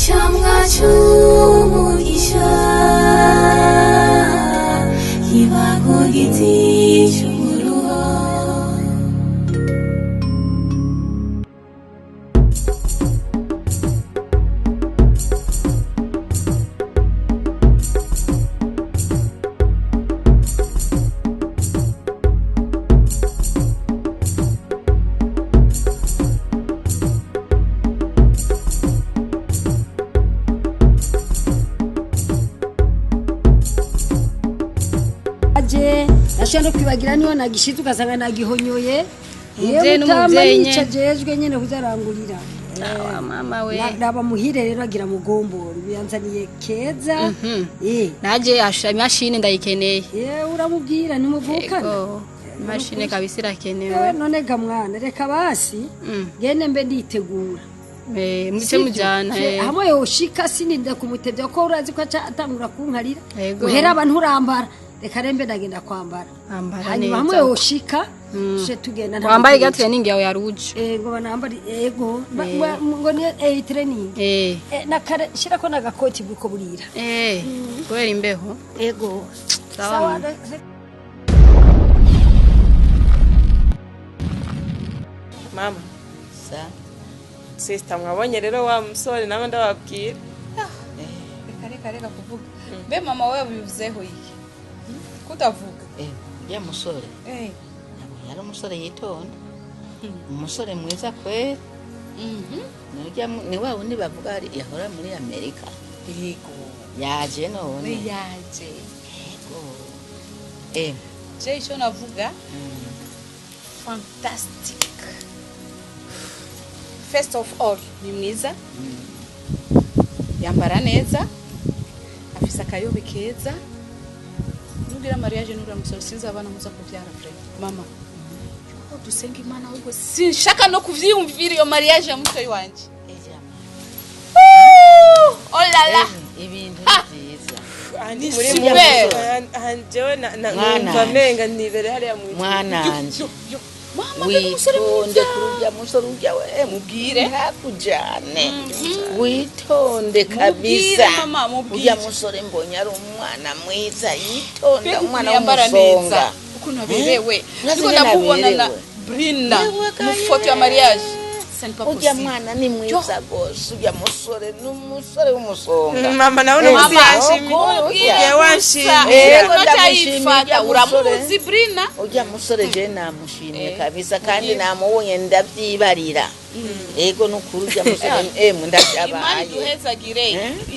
Icamwa c'umugisha kiba ku giti c'umuruho. Aje nashobora no kwibagira niyo nagishize ugasanga nagihonyoye. Umuvyeyi Yewe mutama n'umuvyeyi nica nyene. jejwe nyene kuzarangurira. Sawa mama we. Naba muhire rero agira mugomboro biyanzaniye keza. Eh. Naje asha imashini ndayikeneye. Yewe uramubwira nimuvukana. Ego, imashini kabisa irakenewe. None ga mwana reka basi gende mbe nditegura. Muce Sivyo? mujana. Hamwe yoshika sininda kumutevya ko urazi ko aca atangura kunkarira. Ego. Uhera abantu urambara reka rembe ndagenda kwambara. Ambara Hanyuma neza. hamwe yoshika tuje tugenda nta Wambaye mutegetsi. ga training yawe ya rouge. Ego banambara ego ngo ni training. Nakare shirako nagakoti buko burira. Kubera imbeho. Ego. Sawa. Mama. Sa. Sister, mwabonye rero wa musore nawe ndababwira. Reka reka reka kuvuga. Mbe mama wewe bivuzeho iki? Kutavuga. Uriya musore nabonye ari umusore yitonda, umusore mwiza kweri. Ni wa wundi bavuga yahora muri Amerika. Yego. Yaje none. Yaje. Yego. Je icyo navuga, fantastic. First of all, ni mwiza, yambara neza, afise akayobe keza. Nugira mariage nura musore sinzi abana muza kuvyara vraiment. Mama, yuko dusenga Imana ahubwo sinshaka no kuvyiyumvira iyo mariage ya mutoyi wanje. Oh la la. Ibintu ni vyiza. Ni Muri super. super. Jewe Mwana numva wanje. menga nibere hariya mu Mwananje. Mama, mbega umusore Witonde mwiza. kuri urya musore urya we. Mubwire. Ntakujane. Witonde Mubwire, kabisa. mama, mubwire. Urya musore mbonye ari umwana mwiza yitonda, Mbega umwana ukuntu yambara w'umusonga. neza, ukuntu aberewe. Urazi Ndiko ingene ndamubona na aberewe? Brina Yewe mu foto ya mariage. Ce n'est pas Urya possible. mwana ni mwiza rwose, urya musore ni umusore w'umusonga. Mama nawe uno musi Mama, yanshimiye. mubwire Ugiye wanshimiye. Yego, Ukuntu ndamushimiye acayifata, urya musore. uramuzi Brina? Urya musore je namushimye kabisa kandi namubonye ndavyibarira. Ego nukuri urya musore emwe Imana ndavyabaye. iduhezagire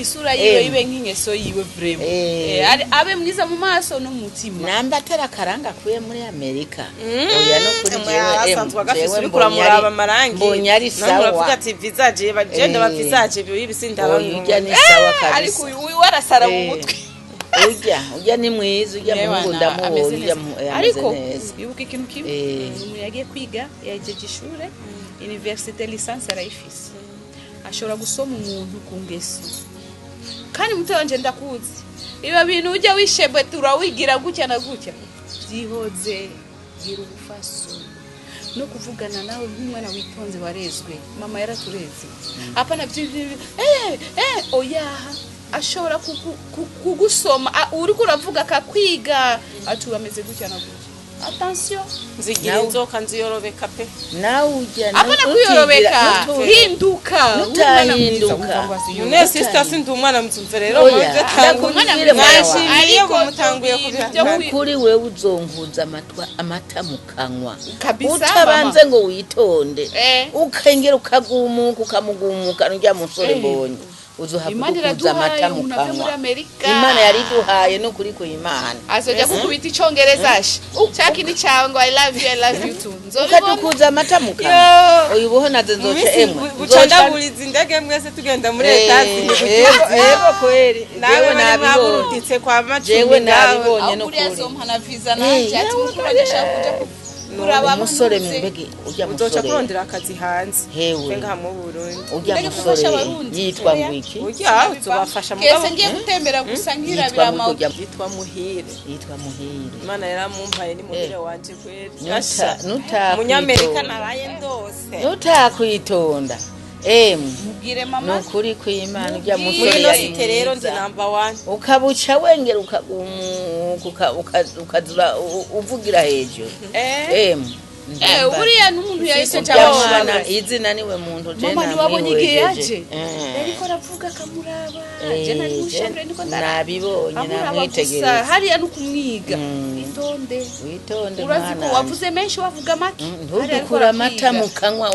isura Eh. yiwe ibe nk'ingeso yiwe vraiment. Abe mwiza mu maso no mu mutima. Namba atari akaranga akuye muri Amerika. Oya nukuri jewe Asanzwe agafise jewe uriko mbonye uramuraba amarangi. mbonye ari Namwe uravuga sawa. ati visage bagenda ba visage bibi sindaba. Oya urya ni sawa kabisa. Ariko uyu warasara mu mutwe. Urya ni mwiza, urya Yewe muhungu na, ndamubonye ameze urya neza. ameze Ariko neza. wibuka ikintu kimwe, umuntu yagiye kwiga yahejeje ishure université licence arayifise, ashobora gusoma umuntu ku ngeso. Kandi muto wanje ndakuzi, ibyo bintu ujya wishebwe urawigira gutya na gutya, byihoze gira ubufaso no kuvugana nawe nk'umwana witonze warezwe. Mama yaratureze, hapana oya ashobora kugusoma uriko uravuga akakwiga ati urameze gutya na gutya, attention. Nzigira inzoka nziyorobeka pe. Nawe ujya Apana kuyorobeka, hinduka. Nutahinduka. None sister sindi umwana mzumve rero Oya, muje tangu ndakubwire mwana wawe. mwashimiye ngo mutanguye kubya. Nukuri wewe uzonkuza amatwa amata mu kanwa. Kabisa, Utabanze mama. ngo witonde. Ukengera ukagumuka ukamugumuka nurya musore mbonye. Uzohava Imana udukuza iraduhaye amata mu umuntu avuye muri kanwa. Amerika. Imana yariduhaye nukuri ku Imana. Azoja kukubita icongereza asha cakindi cawe ngo I love you, I love you too, nzobibona. Ukadukuza amata mu kanwa. Uyu buho naze nzoca emwe. Bucandaburiza indege mwese tugenda muri etazi. Ego kweri. Nawe Jewe bari nabibonye. mwaburutitse kwa macumi. Jewe nabibonye Aho nukuri. kuriya azompa na visa nanje ati mukuru wanje ashaka kuja kuraba. Umusore ntuze. mbege urya Uzoca musore. kurondera akazi hanze. Hewe. Twe ngaha mu Burundi. Urya Mbega musore gufasha Abarundi. yitwa Oya. ngwiki. Urya tubafasha Kese ngiye gutembera gusa nkirabira Yitwa ama ngwiki urya Yitwa Muhire. Yitwa Muhire. Imana yaramumpaye ni muhire wanje kweri. Nuta Umunyamerika naraye ndose. Nutakwitonda. Emwe, Mubwire ni mama. ukuri kw'Imana, urya Muri musore ino yari site rero ndi mwiza. number one. Ukabuca wengera, ukagumuka, ukazura uvugira hejuru. Emwe, ndumva. Buriya n'umuntu yahise Urya cyangwa mwana, izina niwe muntu je Mama, ntiwabonye igihe yaje? namwihwejeje. Yariko aravuga akamuraba. Je nari mu chambre niko ndaraba. Nabibonye, Amuraba gusa. namwitegereza. Hariya no kumwiga. Itonde. Witonde, Urazi ko mwana. wavuze menshi, wavuga make. Hariya ariko Ntudukure amata arakwiga. mu kanwa.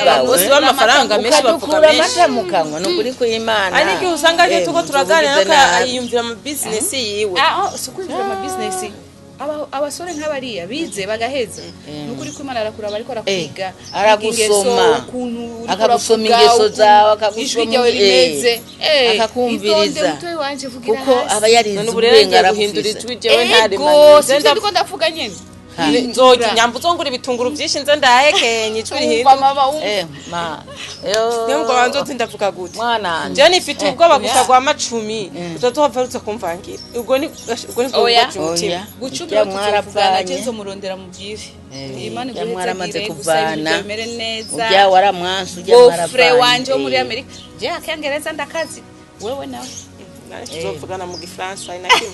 Abaguzi b'amafaranga menshi bavuga Ukadukura menshi. amata mu kanwa, ni ukuri kw'Imana. Hari n'igihe usanga ariyo tuko turaganira uvugize ko nabi. yiyumvira ama business yiwe. Ah, oh, si ukwinjira ama business. Abasore nk'abariya bize bagaheza, ni ukuri ko Imana arakuraba, ariko arakwiga. Aragusoma. Ingeso, ukuntu uriko Akagusoma uravuga, ingeso ukuntu zawe, akagusoma ijwi ryawe rimeze. Akakumviriza. Itonde mutoyi wanje, vugira Kuko hasi. aba yarize None ubu rero ubwenge, ngiye guhindura arabufise. ijwi, jewe Ego, ntarimanye. sivyo ndiko ndavuga nyene. Nzoga nyamba, uzongura ibitunguru byinshi nze ndahekenye ijwi Umva rihinduka. mama, umva. Ma yo. Niyo ngo banze uti ndavuga gute? Mwana wanje. Jewe nifite ubwoba gusa rwa macumi utazohava ruza kumvangira. Ubwo ni bwo Oya. bwoba umutima. Oya. Gucumi Ujya tuzovugana. mwarapfanye. Je nzomurondera mubwire. Imana Ujya mwaramaze iguhezagire gusa, ibintu kuvana. byawe bimere neza. Ujya waramwansi, ujya Bofre mwarapfanye. wanje wo muri Amerika, je akengereza ndakazi, wewe nawe. Nari tuzovugana mu gifaransa, ari na kimwe.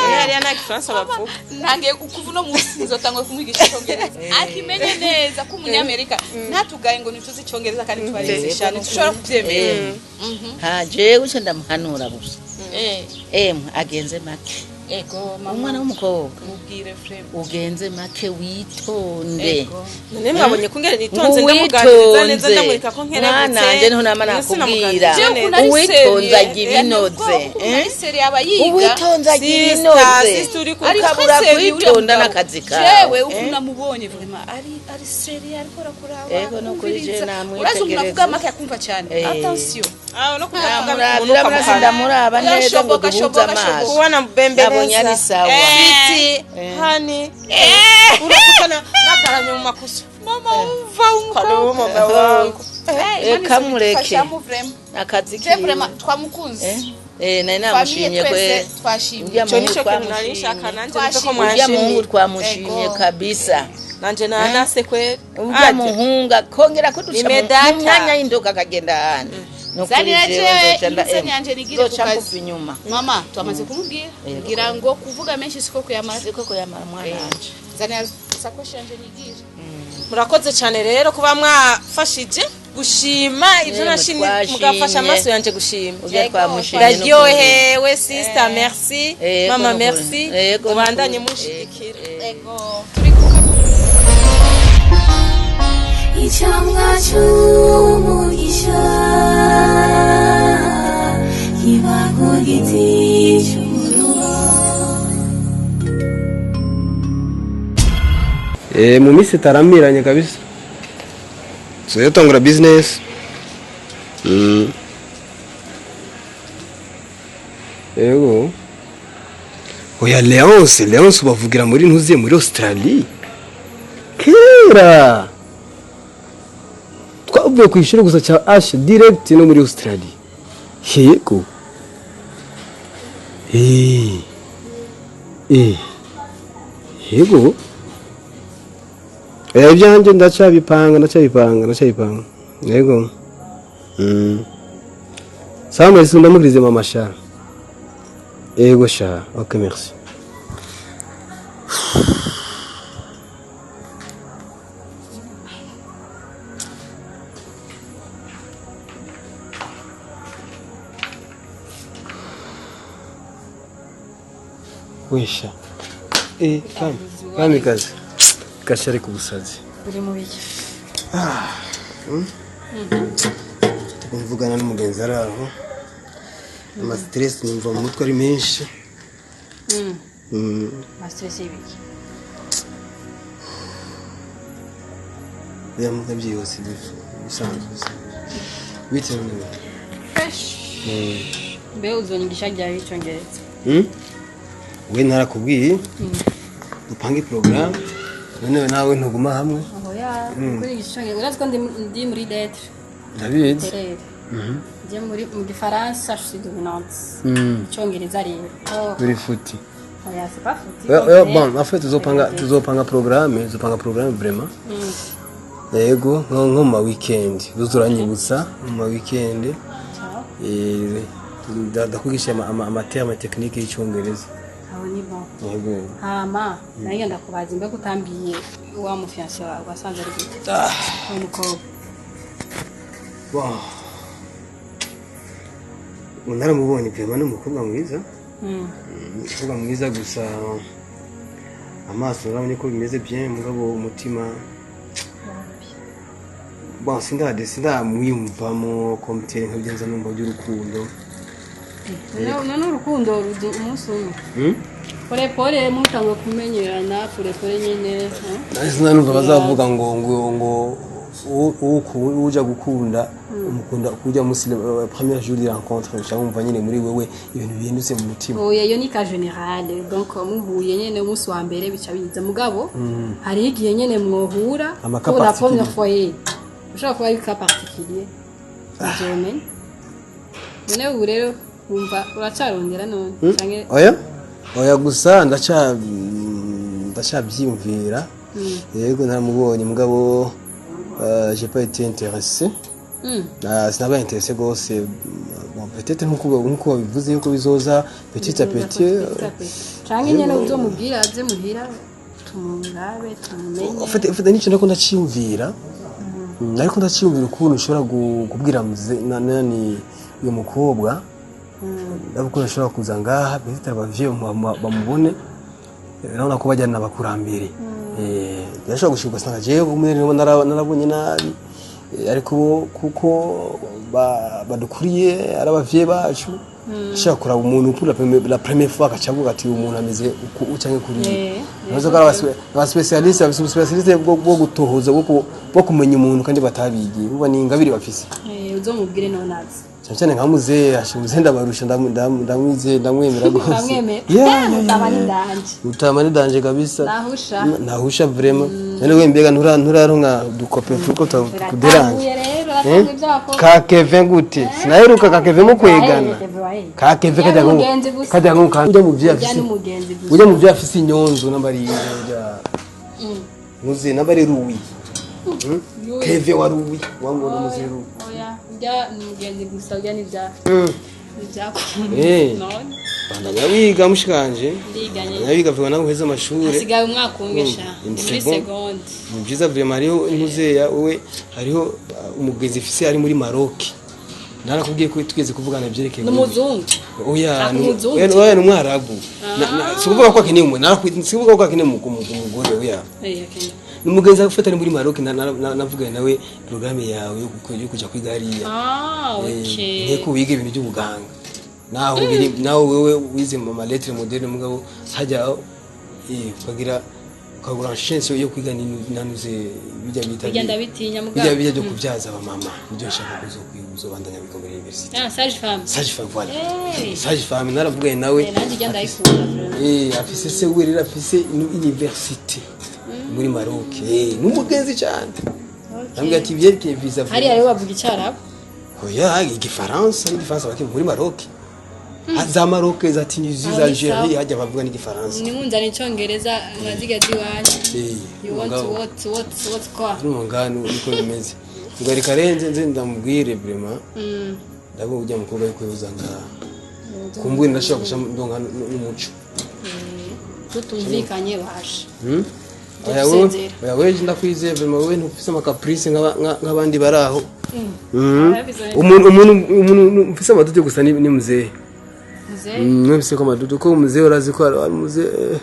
None hariya nta gifaransa bavuga. Ntangiye kuva uno munsi nzotangwa kumwigisha icyongereza, akimenye neza ko umunyamerika ntatugaye ngo ntituzi icyongereza kandi twarize cyane, dushobora kubyemera. Ha, jewe ico ndamuhanura gusa, emwe, agenze make. Ego mama. Umwana w'umukobwa, Mubwire frame. ugenze make, witonde. Ego. None mwabonye ko ngene nitonze, ndamuganiriza neza, Uwitonze, ndamwereka ko mwana nkerebutse. wanje, niho nama Mbese nakubwira. namuganirije Jewe neza. ukuntu ari Uwitonze seriye, agira ibinoze, ukuntu ari seriye aba yiga. Uwitonze agira Sister, ibinoze. sister, uri Ari Ukabura très seriye uriya kwitonda mugabo. n'akazi kawe. Jewe ukuntu namubonye, vraiment ari seriye, ariko arakuraba, Ego, no kuri je akumviriza. namwitegereza. Urazi umuntu avuga make akumva cyane. Attention. Ah, no kuvuga umuntu Namurabira murasi, ukamuhana. ndamuraba neza ngo Shoboka, duhuze shoboka, amaso. shoboka. Kubona Nabonye ari mbembeleza. sawa. Sweetie, honey. Urakutana nagaramye mu makosa. Mama, umva. Karibu mama wangu. Kamureke. Fashamu vraiment. Akazi Je kiwe. vraiment twamukunze. Nari Famille namushimye twese kwe. twashimye. Urya Ico muhungu nico kintu nari nshaka twamushimye. nanje, numve ko Urya muhungu mwanshimiye. twamushimye Ego. kabisa. Nanje nanase kweli. Urya muhungu akongera kuduca Ni mu medata. mu myanya y'indoka, akagenda ahandi. Nukuri Zanira jewe jewe, nzoca inzani yanje nigire ku nzoca kazi. mpupa inyuma. Mama, twamaze kumubwira. Ego. Ngira ngo kuvuga menshi siko kuyamara. Siko kuyamara, mwana wanje. Zanira sakoshi yanje nigire. Murakoze cyane rero kuba mwafashije gushima ibyo Yemwe, nashimye, twashimye. mugafasha amaso yanjye gushima. Urya twamushimye n'ukuri. Ndaryohewe sister, merci. Yego, Mama, n'ukuri. merci. Yego, Mubandanye n'ukuri. munshigikira. Ego. Turi kumwe. Icamwa c'umugisha kiba ku giti c'umuruho. Mu minsi itaramiranye kabisa tuzatangura business. Yego, oya, Leonce bavugira muri ntuziye muri Australie. Kera twavuye ku ishuri gusa cya H direct no muri Australie. Yego, yego. Ibyanjye ndacyabipanga, ndacyabipanga, ndacyabipanga. Yego. Sawa, merci, ndamukirize mama sha. Yego sha, ok, merci. Wesha. Kami. Kamikazi. Gashari ku busazi. Uri mu biki? Mvugana n'umugenzi ari aho, ama stress numva mu mutwe ari menshi. Ma stress y'ibiki? Biramuka byihuse, bisanzwe bitewe n'ibintu. Mbe uzonyigisha ryari icyongereza? We ntarakubwiye dupange porogaramu, none nawe ntuguma hamwe. Oya, kuri icyongereza urazi ko ndi muri lettre. Ndabizi. Littéraire. Ndi muri mu gifaransa, je suis dominante. Icyongereza rero, oh. Uri futi. Oya, c'est pas foutu. Oya, oya, bon, en fait tuzopanga, tuzopanga programme, tuzopanga programme vraiment. Yego, nko mu ma weekend uza uranyibutsa mu ma weekend. Ciao. Ndakwigisha ama terme technique y'icyongereza. Aho ni bon. Yego. Hama nange ndakubaza, imbe utambiye wa mu fiancé wawe wasanze ari gute, wa mukobwa? Wow. Naramubonye vraiment, ni umukobwa mwiza. Umukobwa mwiza, gusa amaso urabona ko bimeze bien, mugabo umutima, bon, sindamwiyumvamo komtere nkabyenza numva by'urukundo. None urukundo rudu umunsi umwe? Hmm? Pole pole, mutangwe kumenyerana pole pole nyine, eh? Nahise numva bazavuga ngo uja gukunda umukunda kujya musi le premier jour de rencontre, uca wumva nyine muri wewe ibintu bihindutse mu mutima. Oya, iyo ni cas général. Donc muhuye nyene umunsi wa mbere bica biza, mugabo hariho igihe nyene mwohura Ama cas pour la particulier. première fois, ushobora kuba ari cas particulier, ntivyomenya. None ubu rero wumva uracarondera none canke? Oya, oya, gusa ndacabyiyumvira. Yego, naramubonye, mugabo j'ai pas été intéressé. Sinabaye intéressé rwose. Bon, peut-être nkuko babivuze yuko bizoza petit à petit. Canke nyene uzomubwira aze muhira tumurabe, tumumenye. En fait nicyo ndako ndaciyumvira. Ariko ndaciyumvira ukuntu ushobora kubwira nani uyu mukobwa, ndabona ukuntu ashobora kuza ngaha, peut-être abavyeyi bamubone. Urabona ko bajyana abakurambere. Birashobora gushika ugasanga jewe umwe narabonye nabi. Ariko bo kuko badukuriye ari abavyeyi bacu, ashobora kuraba umuntu pour la première fois agaca avuga ati uyu muntu ameze uku canke kuriya. Nazo ko ari aba spécialiste, bafise spécialiste bwo gutohoza, bwo kumenya umuntu kandi batabigiye. Uba ni ingabire bafise. Uzomubwire none aze. Cyane cyane nka muzehe ashe, muzehe ndabarusha, ndamwizeye, ndamwemera rwose. Uramwemera? Yeah. Mutama ni danger. Mutama ni danger kabisa. Nahusha. Nahusha vraiment. None we mbega nturaronka dukope tuko tukuderanje? Uratanguye rero, uratanguye iby'abakobwa. Ka Kevin gute? Sinaheruka ka Kevin mu kwegana. Ka Kevin kajya nko N'umugenzi gusa. Kajya nko ujya mu vyo Ujya afise. n'umugenzi gusa. Ujya mu vyo afise inyonzo nambari ujya muze nambari ruwi. Kevin wa ruwi wangona muze ruwi. Oya, ujya ni umugenzi gusa, ujya n'ibya n'ibyakunda. None Bandanya wiga mushikanje. Ndiganye. Bandanya wiga vuba nawe uheze amashure. Hasigaye umwaka umwe sha. Ni Ni muri c'est bon. seconde. Ni byiza vraiment. Hariho ntuzeya wowe, hariho umugenzi ifise ari muri Maroc, narakubwiye ko tugeze kuvugana ibyerekeye. Ni umuzungu? Oya. Shaka umuzungu. Oya, ni umwarabu. Si ukuvuga ko akeneye umuntu, si ukuvuga ko akeneye umugore, oya. Akeneye. Ni umugenzi afite ari muri Maroc, navuganye nawe programme yawe yo kuja kwiga hariya. Ah, okay. Nteko wiga ibintu by'ubuganga naho biri, naho wewe wize mu ma lettres modernes, mugabo hajya ukagira ukagura chance yo kwiga nanuze bijya bita Bijya ndabitinya mugabo. Bijya byo kubyaza abamama, nibyo nshaka kuzokwiga, uzobandanya wiga muri université. Ah, sage femme. Sage femme, voilà. Eh. Sage femme, naravuganye nawe. Nanjye ijya ndayikunda vraiment. Afise se we rero afise université muri Maroc. N'umugenzi cyane. Nambwira ati ibyerekeye visa. Hariya rero bavuga icyarabu? Oya, igifaransa, n'igifaransa baki muri Maroc. Za Maroc, za Tunisie, za Ah, ni Algerie, sawa. hajya bavuga n'igifaransa. Nimunzana icyongereza nkaziga ziwanyu. You want what quoi? Urumva ngano niko bimeze. Ngo reka renze nze ndamubwire vraiment. Ndabona ujya mukobwa yuko yoza ngaha. Kumbwira ndashobora guca ndonka n'umuco. Tutumvikanye basha. Oya wewe, Dusezera. oya wewe, ndakwizeye vraiment, wewe ntufise ama caprice nk'abandi bari aho. Umuntu ufise amadudu gusa ni muzehe. Muzehe? Numvise ko amadudu ko muzehe, urazi ko ari muzehe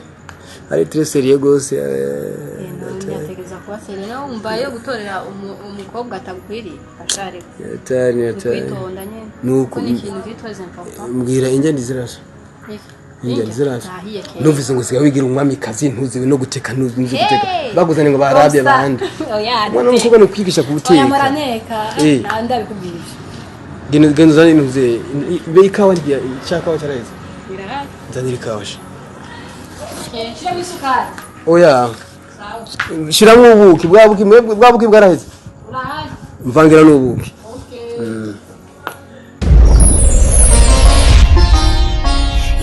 ari très sérieux gose. Nyategereza kuba sérieux nawe wumva yo gutorera umukobwa atagukwiriye ashareka. Atari atari. Kwitonda nyene. Nuko Kuko ni ikintu kiri très important. Mbwira, injya ndizirasha. Injya ndizirasha. Nahiye kera. Numvise ngo sigaye wigira umwamikazi, ntuziwe no guteka, ntuzi guteka. Hey! Baguzanye ngo barabye abandi. Oya. Umwana w'umukobwa ni ukwigisha Oya, kuwuteka. muraneka. Ndabikubwira. Genda genda uzane ntuze ibe ikawa rya cyakawa cyaraheze. Birahari. Nzanira ikawa sha. Shiramo isukari. Oya. Sawa. Shiramo ubuki, bwa buki mwebwe, bwa buki bwaraheze. Urahari. Mvangira n'ubuki. Okay.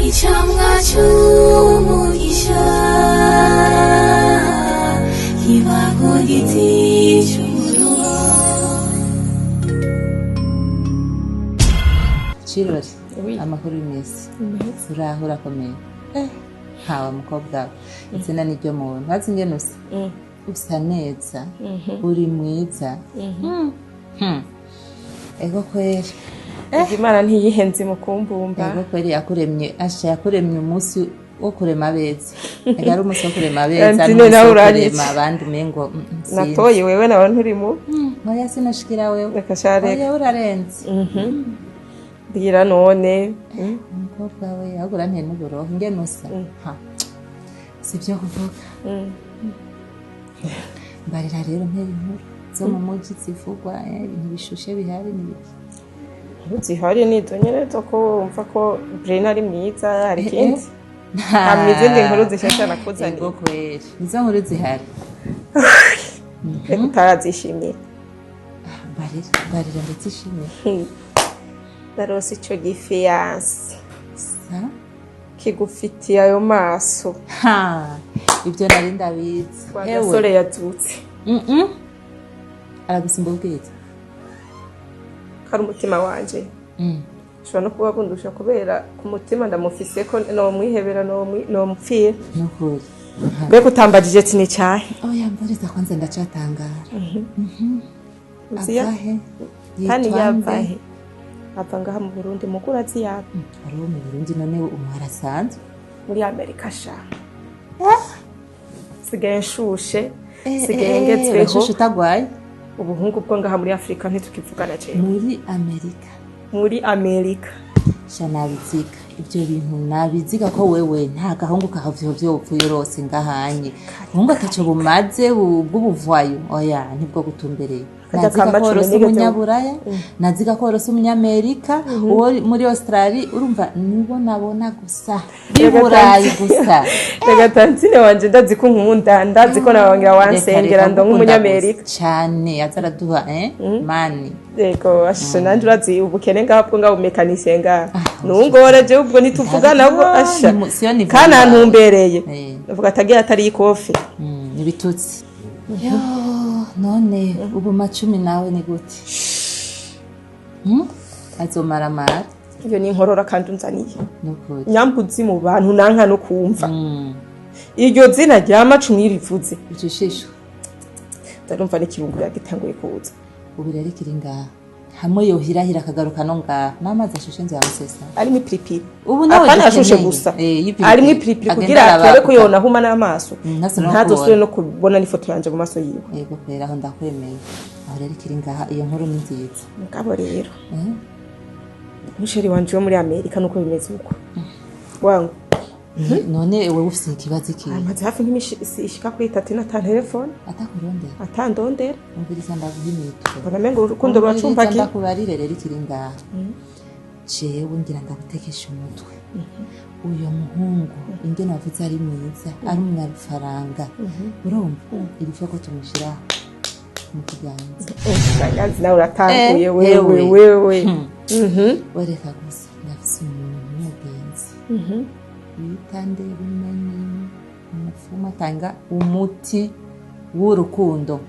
Icamwa c'umugisha kiba ku giti. Chirori, amakuru y'imisi? Uraho, urakomeye? Ntawe mukobwa we, izina ni ryo muntu. Ntazi ingene usa, usa neza, uri mwiza. Ego kweri. Imana ntiyihenze mu kumbumba. Ego kweri, yakuremye asha, yakuremye umunsi wo kurema abeza. Ega ari umunsi wo kurema abeza Antine, n'umunsi nawe wo uranyica. kurema abandi umengo sinzi. Natoye wewe, nawe nturimo. Oya, sinashikira wewe. Reka sha, reka. Oya, urarenze. Mbwira none. Umukobwa we, ahubwo uranteye n'uburoho ingene usa. Ha, si ibyo kuvuga. Mbarira rero, ntera inkuru zo mu muji zivugwa, ibintu bishushe bihari ni biki? Zihari ni izo nyene zo ko wumva ko Brina ari mwiza. Hari ikindi? Hama izindi nkuru zishasha nakuzaniye. Ego kweri, nizo nkuru zihari. Reka, utarazishimira. Mbarira, mbarira, ndazishimiye. Narose ico gifiyanse Sa kigufitiye ayo maso. Ha, ibyo nari ndabizi. Wa Ewe. gasore yazutse. Aragusumba ubwiza. Kari umutima wanje. Ushobora no kuba bundusha kubera ku mutima ndamufise ko nomwihebera, nomupfira. Nukuri. Mbega utambagije ati ni cyahe? Oya, mbariza kwanza, ndacatangara. Uzi Avahe? Kandi Yitwa nde? yavahe? Ava ngaha mu Burundi, mukuru azi yava. Ari uwo mu Burundi? None umwari asanzwe? Muri Amerika sha. Sigaye nshushe, sigaye ngezweho. Urashushe utagwaye. Ubuhungu bwo ngaha muri Afurika ntitukivugana jewe. Muri Amerika? Muri Amerika. Sha, nabiziga ibyo bintu, nabiziga ko wewe nta gahungu kahavyo upfuye urose ngahanye ubuhungu ataco bumaze bw'ubuvayo. Oya, ntibwo gutumbereye. Kajya Naziga ko kamba cumi worose nigeze umunyaburaya, naziga ko worose umunyamerika, uwo muri Australia. Urumva nibo nabona gusa b'iburayi gusa. Reka tantine wanje, ndazi ko nkunda, ndazi ko nawe ngira wansengera ndo nk'umunyamerika. Cyane, aza araduha mani. Yego asha, nanje urazi ubukene ngaha bwo ngaho umekanisiye ngaha nungore jewe, ubwo ntituvugana ubwo asha. Siyo ni kandi vuba. antumbereye. Avuga atagira atari ikofi. Ibitutsi yo. None ubu Macumi nawe ni gute? Azomaramara. Iyo ni inkorora kandi unzaniye. Nukuri. Nyambuzi mu bantu nanka no kumva iryo zina rya Macumi rivuze. Ucushishwe. Ndarumva n'ikirungo yagitanguye kuza. Ubu rero ikiri ngaha hamwe yohirahira akagaruka no ngaha n'amazi ashushe nzamusesa. Arimo ipiripiri. Ubu nawe Apana ashushe dukeneye. gusa. Y'ipiripiri. Arimo ipiripiri Agenda kugira araba turabe ko yonahuma n'amaso, ntase no ntazosubire kubona. no kubona n'ifoto yanje mu maso yiwe. Yego kwera, aho ndakwemeye. Aho rero ikiri ngaha, iyo nkuru ni nziza. Mugabo rero musheri wanje wo muri Amerika nuko bimeze uko wangu. None wewe ufise ikibazo iki? Amaze hafi nk'imisi ishika kuri 3 na telefone. Atakurondera? Atandondera. Umviriza, ndaguha imitwe. Mbona mengo urukundo ruracumbagira. Ndakubarire rero ikiri ngaha. Jewe ngira ndagutekesha umutwe. Uyo muhungu ingene wavuze ari mwiza, ari umunyarufaranga, urumva iri ko tumushyira mu kiganza. Shangazi, nawe uratanguye. Wewe. Ewe. Wewe. Wereka gusa, ndafise umuntu w'umugenzi bita Ndebumenyi, umupfumu atanga umuti w'urukundo.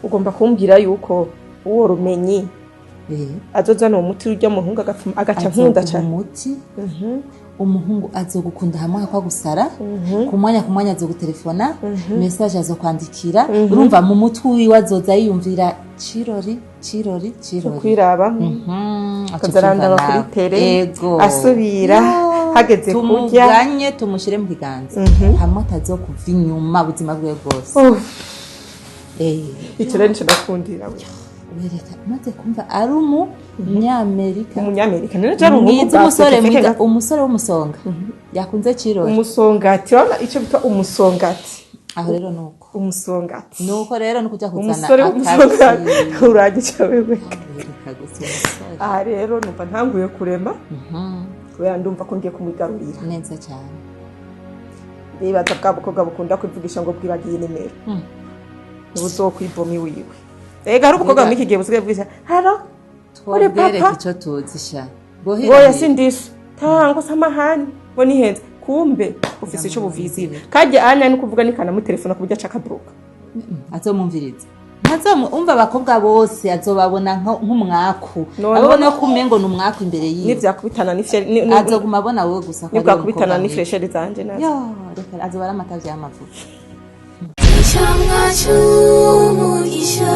Ugomba kumbwira yuko uwo Rumenyi azozana uwo muti, urya muhungu agaca nkunda Azoguha cane? umuti, umuhungu azogukunda hamwe akagusara ku mwanya ku mwanya, azogutelefona, message azokwandikira. Urumva mu mutwe wiwe azoza yiyumvira Cirori, Cirori, Cirori. Kwiraba. Aca Akazarandaba avyumva kuri nawe. tele, Ego. asubira hageze kurya. Tumuganye, tumushyire mu kiganza hamwe atazokuva inyuma ubuzima bwiwe bwose. Ico rero nico ndakundira we. Wereka, maze kumva ari umunyamerika. Umunyamerika none jari umuhungu Mwiza, bwa umusore Afrika, mwiza, feke. Umusore w'umusonga yakunze Cirori. Umusongati, urabona ico bita umusongati? Aho rero nuko. Umusongati. Nuko rero nukujya kuzana Umusore w'umusongati urangica wewe. Wereka gusa, umusore. Aha rero numva ntanguye kurema kubera ndumva ko ngiye kumwigarurira. Neza cyane. Bibaza bwa bukobwa bukunda kwivugisha ngo bwibagiye nimero, ntibuzokwivoma iwiwe. Ega hari ubukobwa muri iki gihe busigaye bwisha haro uri Twobwereka papa. icyo tuzi sha. Ngoya sindisha tango samahani ngo nihenze, kumbe ufise ico buvizira kajya anya ni kuvuga nikanamutelefona ku buryo aca akabruka. Azomumviriza. Ntazomu umva abakobwa bose azobabona nk'umwaku. None- Ababona ko umengo ni umwaku imbere yiwe. Nivyakubitana Azoguma abona wowe gusa ko ari wowe nibwakubitana mukobwa mwiza. n'ifresheri zanje nazo. Yo, reka azoba ari amata vy'amavuta. Icamwa c'umugisha.